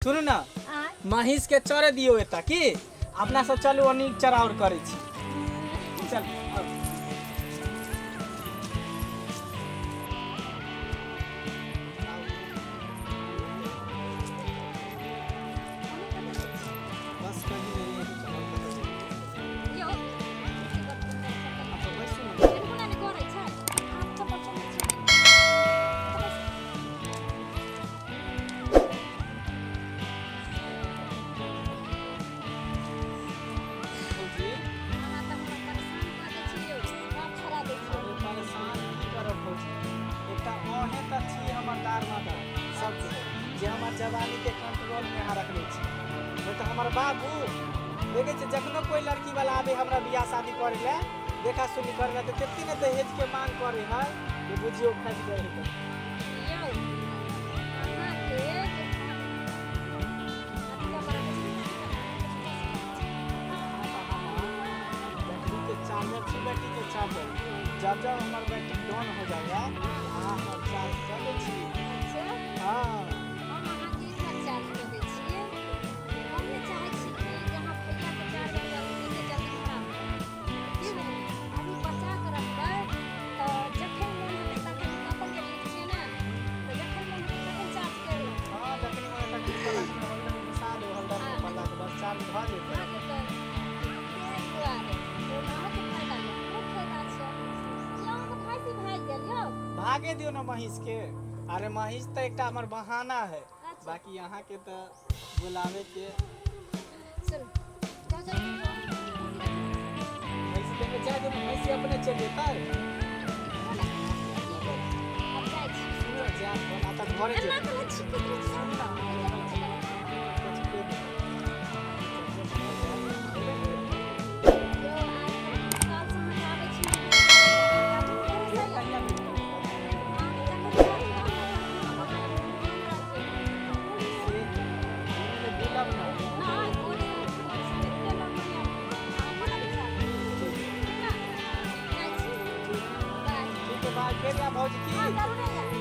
सुनू ने, महींस के चरे दियौ एतऽ, की अपना सब चलू ओनी चराउर करै छी। चल आउ। बस कहीं नहीं है, चराउर कतऽ जेबै? यौ, अच्छा बैसू ने। कोना नहि करै छै, हाथ चप्पल चलै छै। भौजी, अहाँ तऽ हमरा परेशान कऽ दै छी यौ, बाप छोड़ा दै छी। अरे परेशान की करब भौजी, एकटा अहें तऽ छी हमर दार मदार सब कुछ, जे हमर जवानीके कंट्रोलमे अहाँ रखने छी। नहि तऽ हमर बाबू देखै छियै, जखनो कोइ लड़की वाला आबे हमरा बियाह शादी करै लए, देखा सुनी करै लए, तऽ कते ने दहेजके मांग करै है जे बुझियौ फँसि जाइ है। यौ, अहाँके जे अथी कऽ के छी। अहाँ तऽ हमर बैटरीके चार्जर छी, बैटरीके चार्जर। जब जब हमर बैटरी डाउन हो जाइए, अहाँ हमर चार्ज कऽ दै छी। अच्छा। हँ। हम अहाँके इतना चार्ज कऽ दै छियै। हम नहि चाहै छी कि जे अहाँ भैयाके चार्जर जल्दी जल्दी खराब भऽ जाय। की बुझलियै? अभी बचा कऽ रखबै तऽ जखन मोन हेतै तखन, अपन बैटरी छियै ने, तऽ जखन मोन हेतै तखन चार्ज करि लेबै। हँ, जखनी मन तखनी प्लगमे होल्डर घुसा देब, होल्डरमे प्लग, बस चार्ज भऽ जेतै। भऽ जेतै। ताहि दुआरे ओहिमे अहाँके फायदा यऽ, हमरो फायदा छै। की अहाँके फाँसी भागि गेल यौ? भागे दियौ ने महीँसके। अरे महीँस तऽ एकटा हमर बहाना है। बाकी अहाँके तऽ बुलाबैके। चलू, जाउ जाउ। भैंसी देने जाय दियौ ने, भैंसी अपने चलि जेतै। आब जाइ छी। सुनू ने, जायब हम तऽ घरे एना जेबै। केना छिकैत रहै छी? सुनू ने, अहाँ यौ, आइ काल्हि से अहाँके आबै छी। कहिया भेटतै? से बुलब ने। ठीक, ठीक है, बाय। फेर आयब भौजी की।